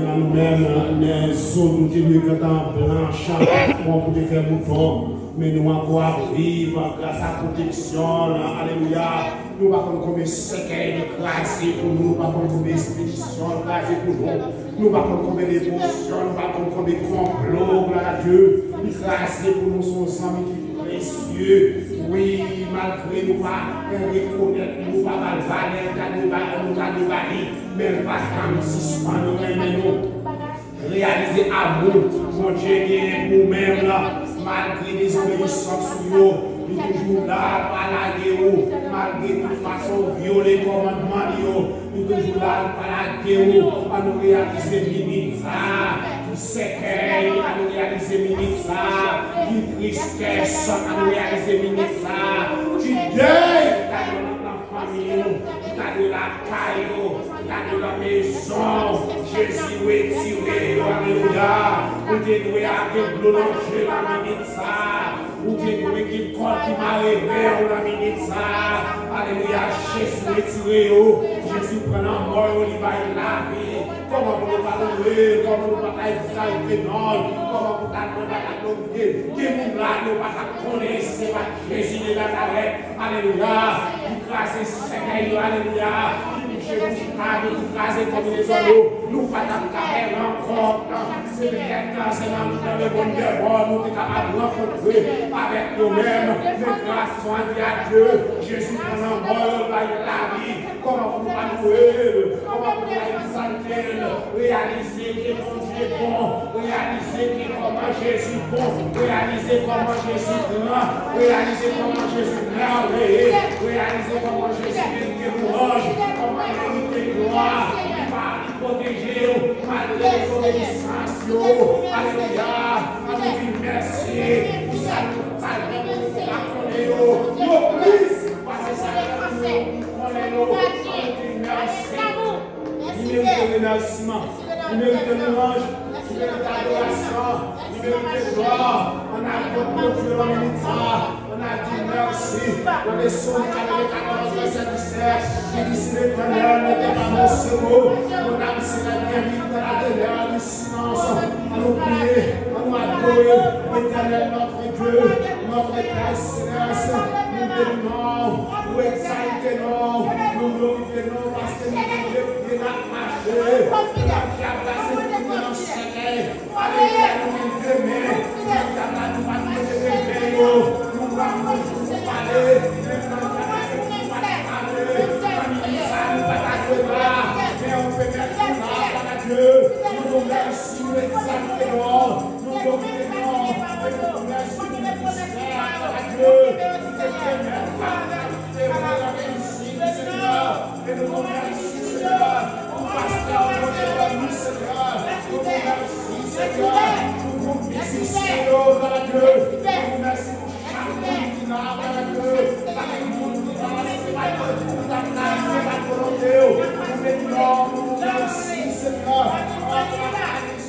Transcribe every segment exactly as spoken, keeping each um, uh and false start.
Nan nou menm, nan zòn nou te dwe gentan blanch, bon, pou te fè mouton, men nou ankò ap viv gras a pwoteksyon l. Alelouya. Nou pa konn konbyen sèkèy li kraze pou nou, nou pa konn konbyen espedisyon l kraze pou nou, nou pa konn konbyen devosyon, nou pa konn konbyen konplo, glwa a Dye, li kraze pou nou. Se yon zanmi ki presye. Wi, malgre nou pa rekonèt li, nou pa ba l valè nou ta dwe ba, nou ta dwe ba li, men l pa janm sispann renmen nou. Reyalize amou Bondye genyen pou ou menm la. Malgre dezobeyisans ou yo, li toujou la, l pa lage ou. Malgre tout fason ou vyole kòmandman li yo, li toujou la, l pa lage ou. Ann nou reyalize minit sa a ki sèkèy, ann nou reyalize minit sa a ki tristès, ann nou reyalize minit sa a ki dèy ki ta dwe nan fanmi yo, ki ta dwe lakay yo, ki ta dwe nan mezon. Jezi retire yo, alelouya. Ou te dwe avèg dlo nan je nan minit sa a. Ou te dwe gen kòd ki mare men w nan minit sa a. Alelouya, Jezi retire yo. Jezi pran lanmò yo, li bay lavi. Kòman pou nou pa louwe l? Kòman nou pa ta egzalte non l? Kòman pou ta, nou pa ta glorifye l? Gen moun la, nou pa ta konnen si se pa t Jezi de Nazarèt. Alelouya. Li kraze sèkèy yo, alelouya. Li bouche bouch kado, li kraze konbinezon yo. Nou pa t ap ka fè rankont. Se petèt se nan, nan lemonn dèbò nou te kapab rankontre avèk yo menm. Men gras a Dye, Jezi pran lanmò yo, l bay lavi. Kòman pou nou pa louwe l? Kòman pou nou pa egzalte l? Reyalize ke Bondye bon. Reyalize ke kòman Jezi bon. Reyalize kòman Jezi gran. Reyalize kòman Jezi mèveye. Reyalize kòman Jezi merite lwanj. Kòman l merite glwa. Li pa, li pwoteje w malgre dezobeyisans yo. Alelouya. Ann nou di mèsi pou sa nou, sa nou pa konnen yo. Yo plis pase sa nou konnen yo. Ann nou di mèsi. Li merite remèsiman. Li merite lwanj. Li merite adorasyon. Li merite glwa. Ann adore Bondye nan minit sa a. Ann di mèsi. Nan Sòm katrevenkatòz, vèsè disèt, li di, si Letènèl n'était pas mon secours, mon âme serait bien vite dans la demeure du silence. Ann nou priye, ann nou adore Letènèl, notre Dieu, notre Père céleste. Nou beni non w, nou egzalte non w, nou glorifye non w, paske nou Bondye ki te la mache. Dyab la se pou nou nan sèkèy. Alelouya, nou gen de men. Dyab la, nou pa t mete de men yo. Nou pa konn pou nou pale. Men dyab la se pou nou pa t pale. Nan minit sa, nou pa ta dwe la. Men ou pèmèt nou la, glwa a Dye. Nou di w mèsi, nou egzalte non w. Nou glorifye non w. E nou di w mèsi pou mistè, glwa a Dye. Ou te pèmèt nou la. Ou te voye anpil siy, Senyè. E nou di w mèsi, Senyè, pou pastè ou te ban nou, Senyè. Nou di w mèsi, Senyè, pou gwoup mizisyen yo, glwa a Dye. Nou di w mèsi pou chak moun ki la, glwa a Dye. Pa gen moun ki la, se pa volonte w, se pa volonte w. Nou beni non w, nou di w mèsi, Senyè.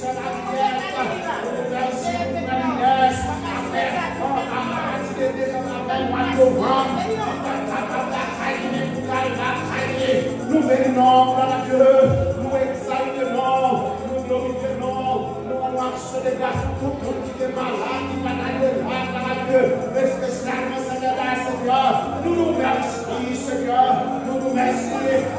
Sè Laryèt, nou di w mèsi pou Frè Linès, apre, a, a, a, ti te deja nan fè mwa novanm, li pa t kapab lakay li, men pou l al lakay li. Nou beni non w, glwa a Dye, nou egzalte non w, nou glorifye non w, nou ban nou aksyon de gras pou tout moun ki te malad, ki pa t ale la, glwa a Dye, espesyalman sè Bèla, Senyè, nou di w mèsi, Senyè, nou di w mèsi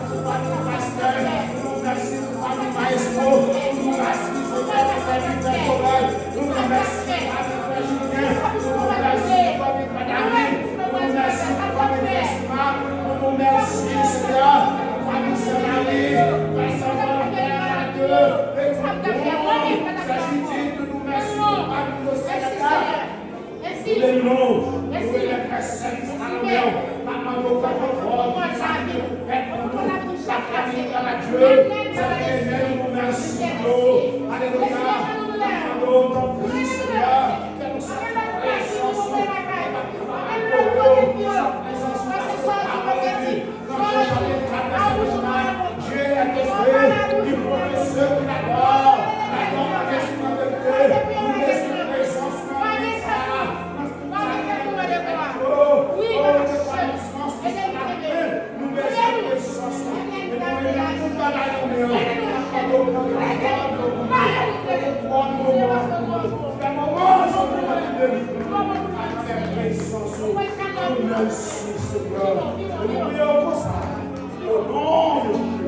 pou fanmi pastè, nou di w mèsi pou fanmi maestro, nou di w mèsi, Senyè, pou sèvitè Joel, nou di w mèsi pou fanmi frè Julien, nou di w mèsi pou fanmi frè David, nou di w mèsi pou fanmi frè Simard, nou di w mèsi, Senyè, pou fanmi sè Marie, frè Samuel, glwa a Dye, e pou tout sè Judith, nou di w mèsi pou fanmi yo, Senyè. Nou beni non w, nou remèt frè Sèm sou palonbè w, n ap mande w fè konfò, sa ki ou fè pou nou, sa k ap vin, glwa a Dye, sa ki te men nou, nou mèsi pou yo. Alelouya. N ap mande w tanpri, Senyè, fè nou santi prezans ou, n ap adore w, santi prezans ou, paske w pa pèdi. Nan Jan chapit kat, vèsè kat, Dieu est esprit, il faut que ceux qui l'adorent l'adorent en esprit et en vérité. Nou bezwen prezans nan minit sa a. Nou bezwen prezans nan minit sa a. Prezans ou, nou mèsi, Senyè. E nou priye w konsa. O non de Jezi.